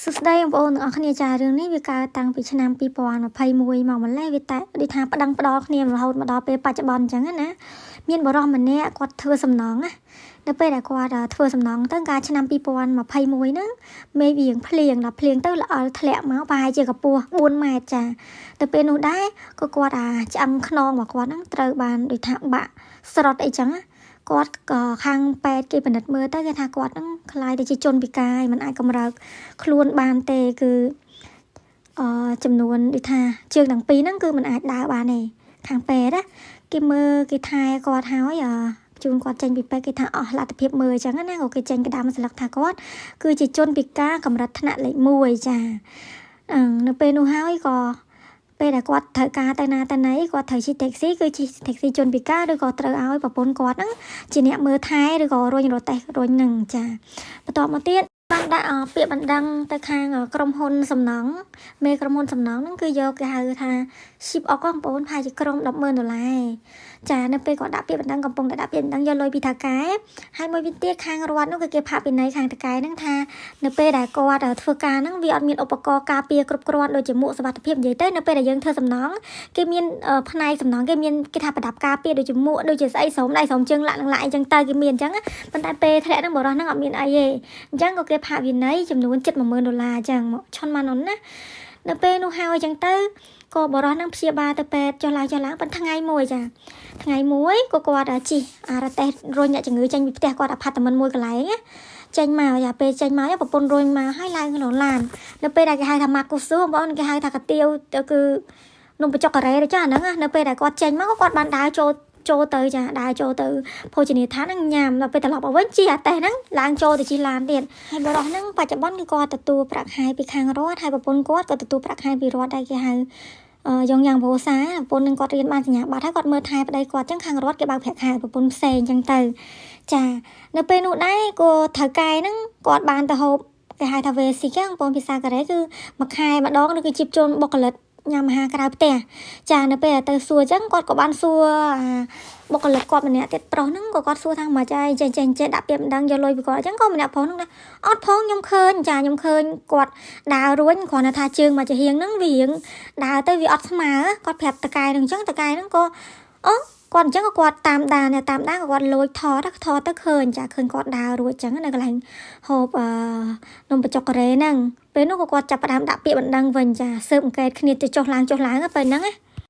សួស្តីបងប្អូនទាំងអស់គ្នាចារឿងនេះវាកើតតាំងពីឆ្នាំ2021មកម្លេះវាតែដូចថាប្តឹងផ្ដល់គ្នារហូតមកដល់ពេលបច្ចុប្បន្នអញ្ចឹងណាមានបុរសម្នាក់គាត់ធ្វើសំណងណានៅពេលដែលគាត់ធ្វើសំណងទៅកាលឆ្នាំ2021ហ្នឹងមេឃវាភ្លៀងដល់ភ្លៀងទៅល្អិលធ្លាក់មកប្រហែលជាកម្ពស់4ម៉ែត្រចាទៅពេលនោះដែរក៏គាត់អាឆ្អឹងខ្នងរបស់គាត់ហ្នឹងត្រូវបានដូចថាបាក់ស្រុតអីចឹងណាគាត់ក៏ខាងពេទ្យគេពិនិត្យមើលទៅគេថាគាត់ហ្នឹងក្លាយទៅជាជនពិការហើយមិនអាចកម្រើកខ្លួនបានទេគឺអឺចំនួនដូចថាជើងទាំងពីរហ្នឹងគឺមិនអាចដើរបានទេខាងពេទ្យណាគេមើលគេថែគាត់ហើយអឺជូនគាត់ចេញពីពេទ្យគេថាអស់លទ្ធភាពមើលអញ្ចឹងណាក៏គេចេញក្តារមួយស្លឹកថាគាត់គឺជាជនពិការកម្រិតថ្នាក់លេខ1ចាអឺនៅពេលនោះហើយក៏ពេលដែលគាត់ត្រូវការទៅណាទៅណីគាត់ត្រូវជិះ taxi គឺជិះ taxi ជនពិការឬក៏ត្រូវឲ្យប្រពន្ធគាត់ហ្នឹងជាអ្នកមើលថែឬក៏រុញរទេះរុញហ្នឹងចាបន្ទាប់មកទៀតបានដាក់ពាក្យបណ្ដឹងទៅខាងក្រុមហ៊ុនសំណង់មេក្រុមហ៊ុនសំណង់ហ្នឹងគឺយកគេហៅថា ship អកបងប្អូនប្រហែលជាក្រុម100,000ដុល្លារចានៅពេលគាត់ដាក់ពាក្យបណ្ដឹងកំពុងតែដាក់ពាក្យបណ្ដឹងយកលុយពីថៅកែហើយមួយវិញទៀតខាងរដ្ឋនោះគឺគេផាកពិន័យខាងថៅកែហ្នឹងថានៅពេលដែលគាត់ធ្វើការហ្នឹងវាអត់មានឧបករណ៍ការពារគ្រប់គ្រាន់ដូចជាមួកសុវត្ថិភាពនិយាយទៅនៅពេលដែលយើងធ្វើសំណង់គេមានផ្នែកសំណង់គេមានគេថាប្រដាប់ការពារដូចជាមួកដូចជាស្អីស្រោមដៃស្រោមជើងលាក់នឹងលាក់អីចឹងទៅគេមានអញ្ចឹងប៉ុន្តែពេលធ្លាក់ហ្នឹងបុរសហ្នឹងអត់មានអីទេអញ្ចឹងក៏គេផាកវិន័យចំនួនជិត10000ដុល្លារអញ្ចឹងមកឈុនម៉ានណានៅពេលនោះហើយអញ្ចឹងទៅក៏បុរសហ្នឹងព្យាបាលទៅពេទ្យចុះឡើងចុះឡើងប៉ុន្តែថ្ងៃមួយចាថ្ងៃមួយក៏គាត់ជិះអារទេះរុញអ្នកជំងឺចេញពីផ្ទះគាត់អាផាតមិនមួយកន្លែងណាចេញមកយ៉ាពេលចេញមកប្រពន្ធរុញមកហើយឡើងក្នុងឡាននៅពេលដែលគេហៅថាម៉ាកូស៊ូបងប្អូនគេហៅថាកាទៀវគឺនំបញ្ចុកការ៉េទៅចាអាហ្នឹងនៅពេលដែលគាត់ចេញមកក៏គាត់បានដើរចូលចូលទៅចាដើរចូលទៅភោជនីយដ្ឋានហ្នឹងញ៉ាំដល់ពេលត្រឡប់មកវិញជិះអាតេះហ្នឹងឡើងចូលទៅជិះឡានទៀតហើយបុរសហ្នឹងបច្ចុប្បន្នគឺគាត់ទទួលប្រាក់ខែពីខាងរដ្ឋហើយប្រពន្ធគាត់ក៏ទទួលប្រាក់ខែពីរដ្ឋដែរគេហៅយ៉ងយ៉ាងប្រូសាប្រពន្ធនឹងគាត់រៀនបានសញ្ញាបត្រហើយគាត់មើលថែប្តីគាត់ចឹងខាងរដ្ឋគេបើកប្រាក់ខែប្រពន្ធផ្សេងចឹងទៅចានៅពេលនោះដែរក៏ត្រូវកែហ្នឹងគាត់បានទៅហូបគេហៅថាវេស៊ីកបងប្អូនភាសាកូរ៉េគឺមួយខែម្ដងឬគឺជីបជូនបុគ្គលិកញ៉ាំអាហារក្រៅផ្ទះចានៅពេលទៅសួរចឹងគាត់ក៏បានសួរអាបុគ្គលិកគាត់ម្នាក់ទៀតប្រុសហ្នឹងក៏គាត់សួរថាមកចាចេះចេះចេះដាក់ពាក្យបណ្ដឹងយកលុយពីគាត់ចឹងក៏ម្នាក់ប្រុសហ្នឹងថាអត់ផងខ្ញុំឃើញចាខ្ញុំឃើញគាត់ដើររួញគ្រាន់តែថាជើងមកចំហៀងហ្នឹងវារៀងដើរទៅវាអត់ស្មើគាត់ប្រាប់តកែហ្នឹងចឹងតកែហ្នឹងក៏អូគាត់អញ្ចឹងក៏គាត់តាមដានតាមដានក៏គាត់លួចថតថតទៅឃើញចាឃើញគាត់ដើររួចចឹងនៅកន្លែងហូបអឺនំបញ្ចុកការ៉េហ្នឹងពេលនោះក៏គាត់ចាប់ផ្ដើមដាក់ពាក្យបណ្ដឹងវិញចាស៊ើបអង្កេតគ្នាទៅចុះឡើងចុះឡើងពេលហ្នឹងណា